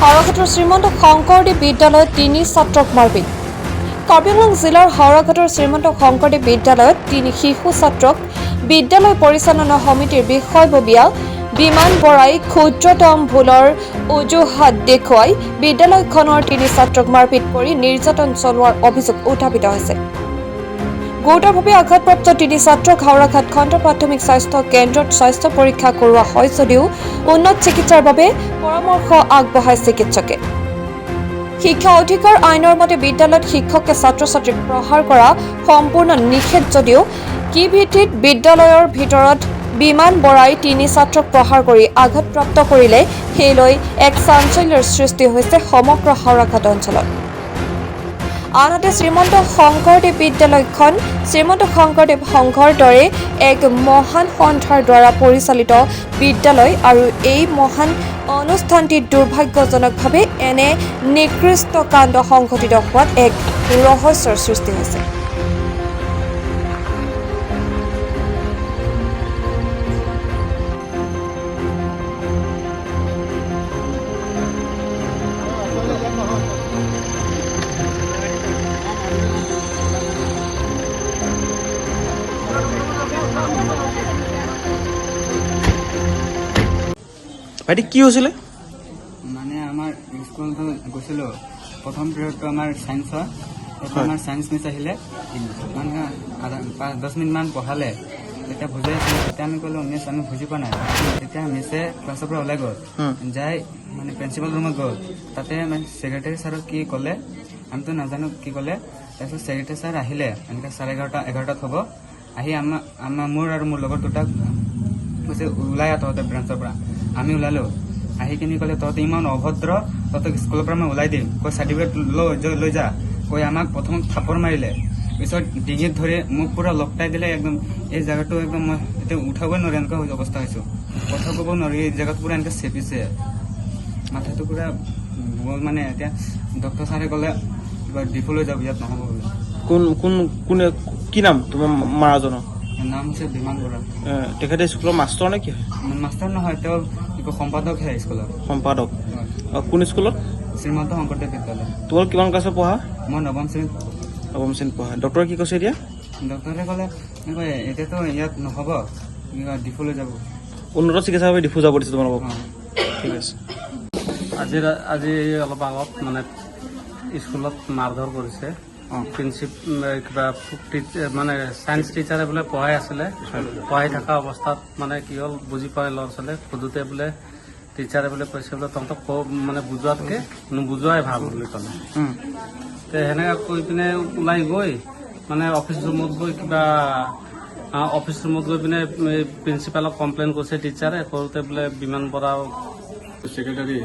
হাওৰাঘাটৰ শ্ৰীমন্ত শংকৰদেৱ বিদ্যালয়ত তিনি ছাত্ৰক মাৰপিট। কাৰ্বি আংলং জিলাৰ হাওৰাঘাটৰ শ্ৰীমন্ত শংকৰদেৱ বিদ্যালয়ত তিনি শিশু ছাত্ৰক বিদ্যালয় পৰিচালনা সমিতিৰ বিষয়ববীয়া বিমান বৰাই ক্ষুদ্ৰতম ভুলৰ অজুহাত দেখুৱাই বিদ্যালয়খনৰ তিনি ছাত্ৰক মাৰপিট কৰি নিৰ্যাতন চলোৱাৰ অভিযোগ উত্থাপিত হৈছে। গুৰুতৰভাৱে আঘাতপ্ৰাপ্ত তিনি ছাত্ৰক হাওৰাঘাট খণ্ড প্ৰাথমিক স্বাস্থ্য কেন্দ্ৰত স্বাস্থ্য পৰীক্ষা কৰোৱা হয় যদিও উন্নত চিকিৎসাৰ বাবে পৰামৰ্শ আগবঢ়ায় চিকিৎসকে। শিক্ষা অধিকাৰ আইনৰ মতে বিদ্যালয়ত শিক্ষকে ছাত্ৰ ছাত্ৰীক প্ৰহাৰ কৰা সম্পূৰ্ণ নিষেধ যদিও কি ভিত্তিত বিদ্যালয়ৰ ভিতৰত বিমান বৰাই তিনি ছাত্ৰক প্ৰহাৰ কৰি আঘাতপ্ৰাপ্ত কৰিলে সেই লৈ এক চাঞ্চল্যৰ সৃষ্টি হৈছে সমগ্ৰ হাওৰাঘাট অঞ্চলত। আনহাতে শ্ৰীমন্ত শংকৰদেৱ বিদ্যালয়খন শ্ৰীমন্ত শংকৰদেৱ সংঘৰ দৰে এক মহান সন্থাৰ দ্বাৰা পৰিচালিত বিদ্যালয় আৰু এই মহান অনুষ্ঠানটিত দুৰ্ভাগ্যজনকভাৱে এনে নিকৃষ্ট কাণ্ড সংঘটিত হোৱাত এক ৰহস্যৰ সৃষ্টি হৈছে। ভাইটি, কি হৈছিলে? মানে আমাৰ স্কুলতো গৈছিলোঁ, প্ৰথম পিৰিয়ডটো আমাৰ ছায়েন্সৰ। তাৰপিছত আমাৰ ছায়েন্স মিছ আহিলে, মানে আধা 5-10 মিনিটমান পঢ়ালে। তেতিয়া বুজাই আছিলে, তেতিয়া আমি ক'লোঁ, মিছ, আমি বুজি পোৱা নাই। তেতিয়া মিছে ক্লাছৰ পৰা ওলাই গ'ল, যাই মানে প্ৰিন্সিপাল ৰুমত গ'ল। তাতে মানে ছেক্ৰেটাৰী ছাৰক কি ক'লে আমিতো নাজানো কি ক'লে। তাৰপিছত ছেক্ৰেটাৰী ছাৰ আহিলে, এনেকৈ 11:30 11টাত হ'ব, আহি আমাৰ মোৰ আৰু মোৰ লগৰ দুটাক কৈছে, ওলাই আহ তহঁতে ব্ৰাঞ্চৰ পৰা। আমি ওলালো। আহি কিনি ক'লে, তহঁতে ইমান অভদ্ৰ, তহঁতক স্কুলৰ পৰা মই ওলাই দিম। কৈ চাৰ্টিফিকেট লৈ যা কৈ আমাক প্ৰথম থাপৰ মাৰিলে। পিছত ডিঙিত ধৰি মোক পুৰা লপটাই দিলে একদম। এই জেগাটো একদম মই এতিয়া উঠাবই নোৱাৰো, এনেকুৱা অৱস্থা হৈছো। কথা ক'ব নোৱাৰো, এই জেগাত পুৰা এনেকৈ চেপিছে, মাথাটো পুৰা গ'ল। মানে এতিয়া ডক্টৰ ছাৰে ক'লে কিবা ডিফুলৈ যাব, ইয়াত নহ'ব বোলে। কোন কোন কোনে, কি নাম তোমাৰ মাৰাজনৰ? নাম হৈছে বিমান বৰা। তেখেতে স্কুলৰ মাষ্টৰ নে কি হয়? মাষ্টাৰ নহয়, তেওঁ একো সম্পাদকহে স্কুলৰ। সম্পাদক। কোন স্কুলত? শ্ৰীমন্ত শংকৰদেৱ বিদ্যালয়। তোমালোক কিমান ক্লাছত পঢ়া? মই নৱম শ্ৰেণীত। নৱম শ্ৰেণীত পঢ়া। ডক্টৰে কি কৈছে এতিয়া? ডক্টৰে ক'লে এনেকৈ এতিয়াতো ইয়াত নহ'ব, কিবা ডিফুলৈ যাব। উন্নত চিকিৎসাৰ বাবে ডিফু যাব দিছে তোমালোকক। অঁ। ঠিক আছে। আজি অলপ আগত মানে স্কুলত মাৰধৰ কৰিছে। প্ৰিন্সিপ কিবা মানে চায়েন্স টিচাৰে বোলে পঢ়াই আছিলে। পঢ়াই থকা অৱস্থাত মানে কি হ'ল বুজি পোৱা নাই ল'ৰা ছোৱালীয়ে। সোধোতে বোলে টিচাৰে বোলে কৈছে বোলে তহঁতক মানে বুজোৱাতকে নুবুজোৱাই ভাল বুলি ক'লে। তে সেনেকা কৈ পিনে ওলাই গৈ মানে অফিচ ৰুমত গৈ কিবা অফিচ ৰুমত গৈ পিনে প্ৰিন্সিপালক কমপ্লেইন কৰিছে টিচাৰে। কৰোঁতে বোলে বিমান বৰা ছেক্ৰেটাৰী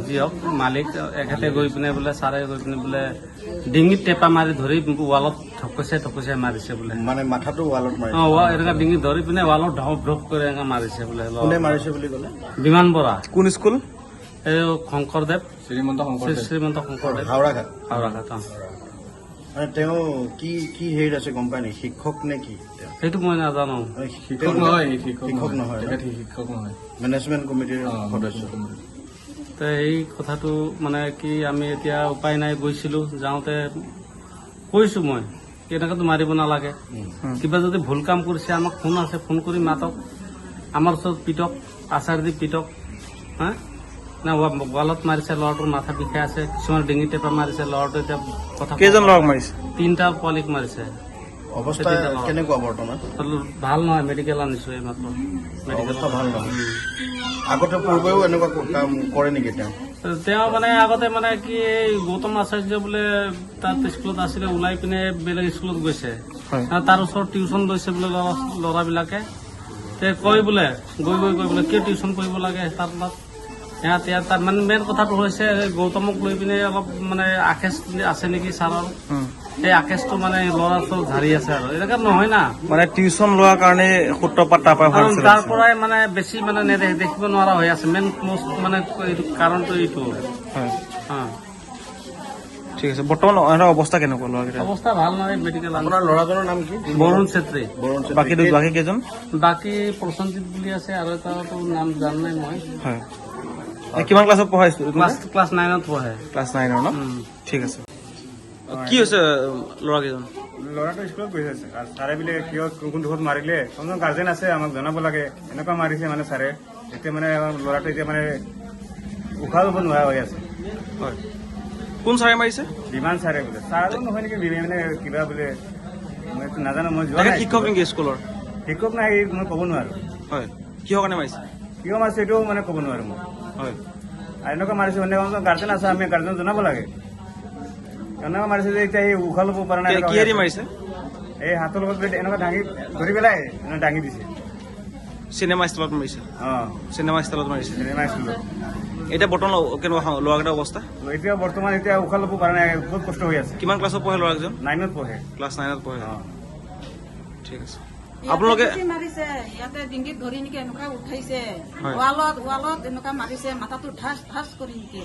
যি হওক মালিক, এখেতে গৈ পিনে বোলে ছাৰে গৈ পিনে বোলে ডিঙিত টেপা মাৰি ধৰি ৱালত ঢকচাই ঢকচাই মাৰিছে বোলে। মানে মাথাটো ৱালত মাৰিছে? অ, এনেকা ডিঙিত ধৰি পিনে ৱালত ঢপ ঢপ কৰি এনেকা মাৰিছে বোলে। কোনে মাৰিছে বুলি ক'লে? বিমান বৰা। কোন স্কুল? এই শংকৰদেৱ। শ্ৰীমন্ত শংকৰদেৱ। শ্ৰীমন্ত শংকৰদেৱ। হাওৰাঘাট। হাওৰাঘাট, অ। মানে তেওঁ কি কি হেৰিত আছে গম পায় নেকি? শিক্ষক নে কি তেওঁ? সেইটো মই নাজানো। মানে শিক্ষক নহয়, শিক্ষক। শিক্ষক নহয়। তেখেত শিক্ষক নহয়। মেনেজমেণ্ট কমিটিৰ সদস্য। তে এই কথাটো মানে কি, আমি এতিয়া উপায় নাই, গৈছিলো। যাওঁতে কৈছো মই, এনেকেতো মাৰিব নালাগে। কিবা যদি ভুল কাম কৰিছে, আমাক ফোন আছে, ফোন কৰি মাতক, আমাৰ ওচৰত পিটক, আচাৰ দি পিটক। হা না ৱালত মাৰিছে, ল'ৰাটোৰ মাথা বিষাই আছে। কিছুমান ডিঙি টেপা মাৰিছে, ল'ৰাটো এতিয়া কথা কেইজন ল'ৰাক মাৰিছে? তিনিটা পোৱালিক মাৰিছে। অৱস্থা কেনেকুৱা বৰ্তমান? ভাল নহয়, মেডিকেল আনিছো এইমাত্ৰ মেডিকেল। অৱস্থা ভাল নহয়। আগতে পূৰ্বেও এনেকুৱা কাম কৰে নেকি তেওঁ? তেওঁ মানে আগতে মানে কি, এই গৌতম আচাৰ্য বোলে তাত স্কুলত আছিলে, ওলাই পিনে বেলেগ স্কুলত গৈছে। তাৰ ওচৰত টিউচন লৈছে বোলে ল'ৰাবিলাকে। তে কয় বোলে গৈ গৈ গৈ বোলে কিয় টিউচন কৰিব লাগে তাৰ তাত ইয়াত তাৰ মানে মেইন কথাটো হৈছে এই গৌতমক লৈ পিনে অলপ মানে আখেজ আছে নেকি ছাৰৰ। সেই আখেজটো মানে ল'ৰা ওচৰত ঝাৰি আছে আৰু এনেকুৱা নহয় না। মানে টিউচন লোৱাৰ কাৰণে সূত্ৰপাত তাৰ পৰা হোৱা কাৰণ নিচিনা তাৰ লাগিছে। পৰাই মানে বেছি মানে দেখিব নোৱাৰা হৈ আছে। মেইন মোষ্ট মানে এইটো কাৰণটো এইটো। হয়। অ। ঠিক আছে। বৰ্তমান ইহঁতৰ অৱস্থা কেনেকুৱা ল'ৰাকেইটা? অৱস্থা ভাল নহয়, মেডিকেল। আপোনাৰ ল'ৰাজনৰ নাম কি? বৰুণ চেত্ৰী। বৰুণ চেত্ৰী। বাকী কেইজন? বাকী প্ৰসঞ্জিত বুলি আছে আৰু এটাতো নাম জান নাই মই। হয়। কিমান ক্লাছত পঢ়াইছো? ক্লাছ নাইনত পঢ়ে। ক্লাছ নাইনৰ ন? ঠিক আছে। কি হৈছে ল'ৰাকেইজন? ল'ৰাটো স্কুলত গৈ আছে আৰু ছাৰে বোলে কিয় কোন দুখত মাৰিলে, কোনজন গাৰ্জেন আছে আমাক জনাব লাগে। এনেকুৱা মাৰিছে মানে ছাৰে, এতিয়া মানে আমাৰ ল'ৰাটো এতিয়া মানে উশাহ ল'ব নোৱাৰা হৈ আছে। হয়, কোন ছাৰে মাৰিছে? বিমান ছাৰে বোলে, ছাৰো নহয় নেকি, মানে কিবা বোলে, মইতো নাজানো, মই যোৱা তেখেত নাই। শিক্ষক নেকি স্কুলৰ? শিক্ষক নাই, মই ক'ব নোৱাৰো। হয়, কিহৰ কাৰণে মাৰিছে? কিয় মাৰিছে এইটোও মানে ক'ব নোৱাৰো মই। আৰু এনেকুৱা মাৰিছে মানে গাৰ্জেন আছে, আমি গাৰ্জেন জনাব লাগে। এনেকুৱা মাৰিছে যে এতিয়া এই উশাহ ল'ব পৰা নাই। এনেকুৱা হৈ কিহেদি আছে। মাৰিছে? এই হাতৰ লগত বোলে এনেকুৱা দাঙি ধৰি পেলাই এনেকুৱা দাঙি দিছে। চিনেমা ষ্টাইলত মাৰিছে? অ। চিনেমা ষ্টাইলত মাৰিছে? চিনেমা স্কুলত। এতিয়া বৰ্তমান কেনেকুৱা ল'ৰাকেইটাৰ অৱস্থা? এতিয়া বৰ্তমান এতিয়া উশাহ ল'ব পৰা নাই, বহুত কষ্ট হৈ আছে। কিমান ক্লাছত পঢ়ে ল'ৰাকেইজন? নাইনত পঢ়ে। ক্লাছ নাইনত পঢ়ে। অ। ঠিক আছে, আপোনালোকে ইয়াতে মাৰিছে, ইয়াতে ডিঙিত ধৰি নেকি এনেকুৱা উঠাইছে। হয়। ৱালত এনেকুৱা মাৰিছে, মাথাটো ঢাচ ঢাচ কৰি নেকি।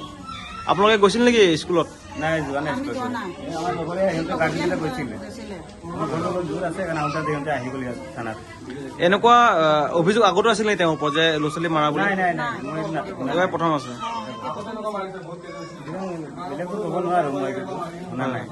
আপোনালোকে গৈছিল নেকি স্কুলত? নাই, যোৱা নাই আমি স্কুলত। যোৱা নাই। এই আমাৰ লগৰে সিহঁতে গাৰ্জেন গৈছিলে। গৈছিলে। আমাৰ ঘৰটো অলপ দূৰ আছে কাৰণে আহোঁতে সিহঁতে আহি গ'ল ইয়াত থানাত। এনেকুৱা অভিযোগ আগতো আছিল নেকি তেওঁৰ ওপৰত যে ল'ৰা ছোৱালী মাৰা বুলি? নাই নাই নাই, মই এইটো শুনা এইবাৰ নাই। প্ৰথম আছে। বেলেগতো ক'ব নোৱাৰো, মই এইটো শুনা নাই।